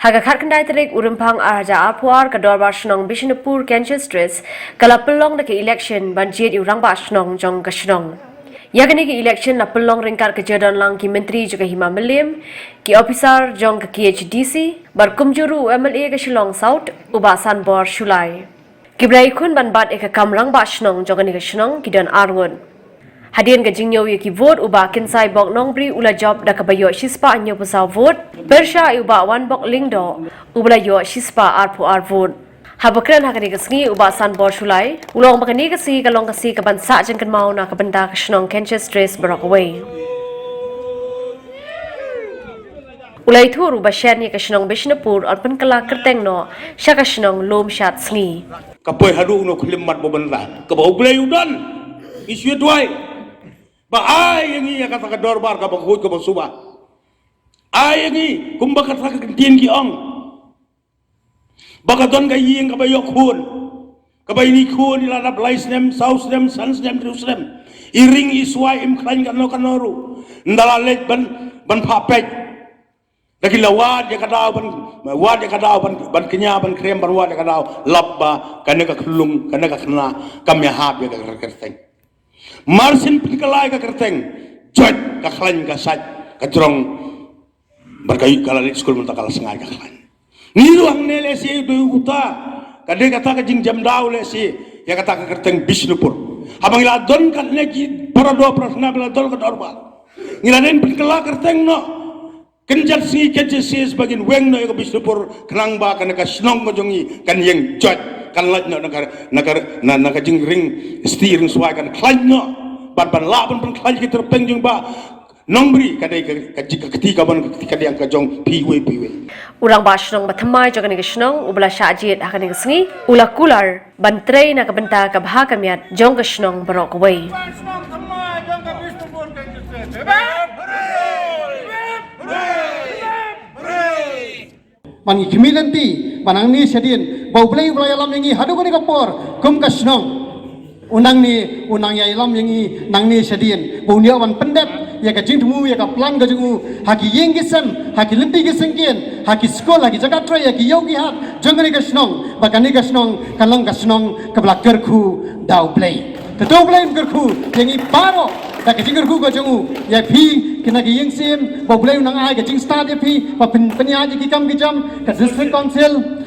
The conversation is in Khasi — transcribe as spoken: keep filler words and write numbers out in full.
Ha ka khatkhyndai tarik u Rymphang ar hajar arphew ar, ka Dorbar Shnong Bishnupur Khynshit Trust ka la pynlong da ka election ban jied ïa u Rangbah Shnong jong ka shnong. Ïa kane ka election la pynlong ryngkat ka jingdon lang ki myntri jong ka Hima Mylliem, ki ophisar jong ka K H A D C, bad kumjuh ruh u M L A ka Shillong South, u Bah Sanbor Shullai. Kiba la ïakhun ban bat ïa ka kam Rangbah Shnong jong kane ka shnong ki don ar ngut. Hadien ka jingñiew ïa ki vote, u Bah Kynsaibok Nongbri u la jop da kaba ïoh shispah hynñiewphew saw vote, pyrshah ïa u Bah Wanbok Lyngdoh uba la ïoh shispah arphew ar vote. Haba kren ha kane ka sngi, u Bah Sanbor Shullai u la ong ba kane ka sngi ka long ka sngi kaban sah jingkynmaw na ka bynta ka shnong Khynshit Trust baroh kawei. U la ïathuh ruh ba shen ïa ka shnong Bishnupur yn pynkylla kyrteng noh sha ka shnong lum shad sngi. Ka poi haduh na u khyllipmat ba bynta kaba U Blei u don. Ngi shu duwai ba ai ïa ngi ïa kata ka dorbar kaba khuid kaba suba. Ai ïa ngi kumba kata ka ktien ki ong, ba ka don ka ïing kaba ïoh khun, kaba ine i khun i la dap lai snem, saw snem, san snem, hynriew snem, i ring i swai, im khlaiñ kano kano ruh. Ynda la leit ban, ban phah peit, da ki la wad ïa ka daw ban, wad ïa ka daw ban, ban kñia, ban khrem, ban wad ïa ka daw, lap ba kane ka khyllung, kane ka khynnah kam ïahap ïa ka kyrteng. Mar shen pynkylla ïa ka kyrteng, joit ka khlaiñ ka sait, ka jrong. Bad ka ïoh ka la leit skul mynta ka la sngaid ka khlaiñ. Ngi ruh hangne lehse dei uta ka dei kata ka jingjemdaw lehse ïa kata ka kyrteng Bishnupur. Haba ngi la don katne ki para doh para snam, ngi la don ka dorbar, ngi la dei pynkylla kyrteng noh. Kynjat sngi kynjat sis ba ngin weng noh ïa ka Bishnupur, khnang ba kane ka shnong ka jong ngi kan ïeng joit, kan lait noh na ka, na ka, na, na ka jingring sti ring swai, kan khlaiñ noh. Bad ban lah ban pynkhlaiñ ki tyrpeng jong Bah Nongbri, ka dei ka, ka, ka kti kaban ka kti kadiang ka jong phi iwei pa iwei. U Rangbah Shnong ba thymmai jong kane ka shnong uba la shah jied ha kane ka sngi u la kular ban trei na ka bynta ka bha ka miat jong ka shnong baroh kawei. Ban ngi khmih lynti ba nangne shadien ba U Blei u la ïalam ïa ngi haduh kane ka por kum ka shnong. U nangne, u nang ïalam ïa ngi nangne shadien ba un ïoh ban pyndep ïa ka jingthmu, ïa ka plan ka jong u ha ki ïing ki sem, ha ki lynti ki syngkien, ha ki skul, ha ki jaka trei, ha ki ïew ki hat jong kane ka shnong, ba kane ka shnong kan long ka shnong kaba la kyrkhu da U Blei. Te to U Blei un kyrkhu ïa ngi baroh da ka jingkyrkhu ka jong u. Ïa phi kine ki ïing sim, ba U Blei un nang ai ka jingstad ïa phi ba pyn, pynïaid ïa ki kam ki jam ka District Council.